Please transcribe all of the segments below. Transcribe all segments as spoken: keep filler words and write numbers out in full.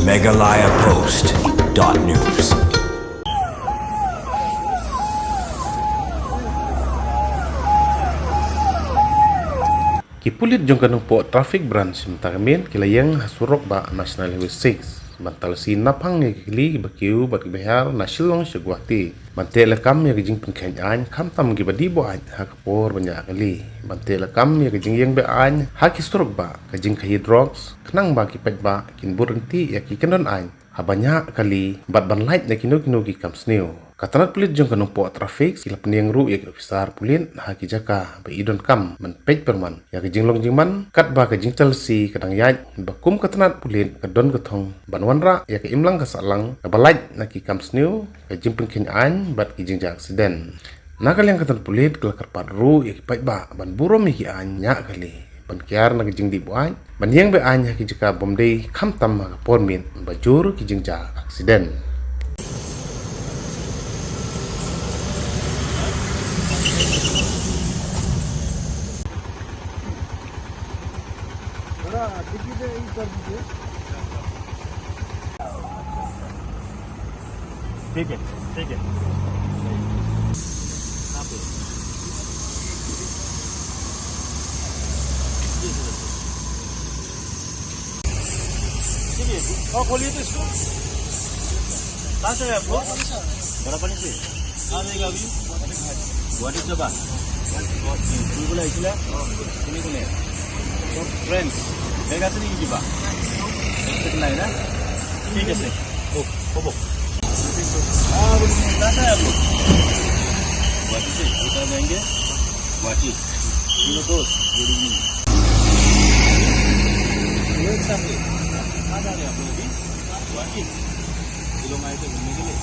Meghalaya Post dot news. Ki pulit jong ka Nongpoh Traffic Branch mynta ka miet ki la ïeng ha surok ba National Highway six ban talasi naphang ïa ki kali ba kiew bad ki bahaïar na Shillong sha Guwahati. Ban teh lakam ïa ka jingpynkheiñ aiñ khamtam kiba dih buaid ha ka por ba ñiah kali. Ban teh lakam ïa ka jingïeng be-aiñ ha ki surok ba, ka jingkhaïi drugs, khnang ba ki paidbah kin bud ryntih ïa ki kyndon aiñ haba ñiah kali bad ban lait na kino kino ki kam sniew. Ka tnat pulit jong ka Nongpoh Traffic ki la pynïeng ruh ïa ki ophisar pulit ha ki jaka ba i donkam ban peit pyrman ïa ka jinglong jingman, katba ka jingtalasi ka dang ïaid ba kum ka tnat pulit ka don ka thong ban wanrah ïa ka imlang ka sahlang kaba lait na ki kam sniew, ka jingpynkheiñ aiñ bad ki jingjia aksiden. Na ka liang ka tnat pulit ka la kyrpad ruh ïa ki paidbah ban burom ïa ki aiñ ñiah kali, ban kiar na ka jingdih buaid, ban ïeng be-aiñ ha ki jaka bym dei khamtam ha ka por miet ba jur ki jingjia aksiden. ठीक है, ठीक है। ठीक है, और खोलिए तो इसको। कहाँ से है आपको? बड़ा पानी से। कहाँ रहेगा अभी? गुवाहाटी से बा। তুমি কোনে আহিছিলা? তুমি কোনে? ফ্ৰেণ্ডছ। বেগ আছে নেকি কিবা? বেগ নাই না? ঠিক আছে। হ'ব, হ'ব। हाँ, बोलिए, कहाँ से है आप लोग? गुवाहाटी से। उतर जाएंगे गुवाहाटी। तीनों दोस्त, गुड इवनिंग। कहाँ जा रहे हैं आप लोग अभी? गुवाहाटी। शिलोंग आए थे घूमने के लिए।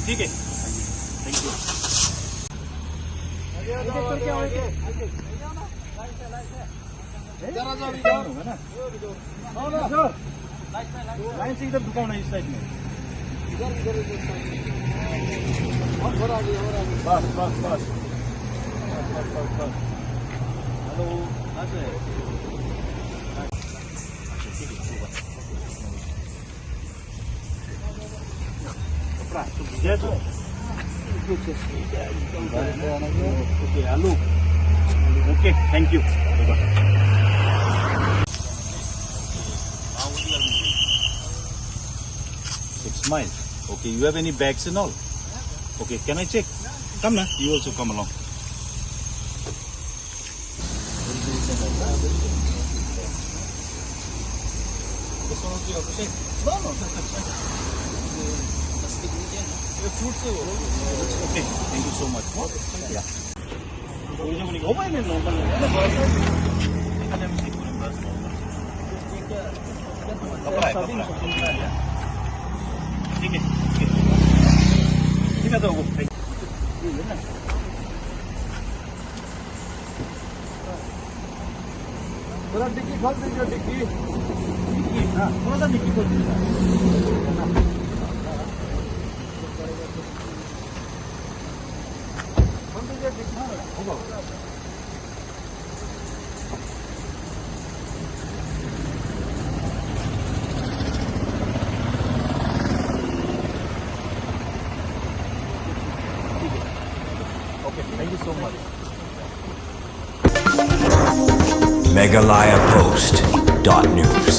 ठीक है, थैंक यू। इधर आ जाओ, इधर। लाइन से इधर झुकाओ ना, इस साइड में। इधर, इधर, इधर side में। और थोड़ा आगे, और आगे। बस, बस, बस। बस, बस, बस, बस। हेलो, कहाँ से है? अच्छा, ठीक है, ठीक है। कपड़ा, तो भैया तो। ओके, आलू। ओके, thank you। Six miles. Okay, you have any bags and all? Okay, can I check? Come na, you also come along. Okay, thank you so much. Yeah. ठीक है, ठीक है। ठीक है, तो thank you। थोड़ा डिग्गी खोल दीजिए, डिग्गी। डिग्गी, हाँ, थोड़ा सा डिग्गी खोल दीजिए। खोल दीजिए डिग्गी। हाँ, होगा। Okay, thank you so much. Meghalaya Post dot news.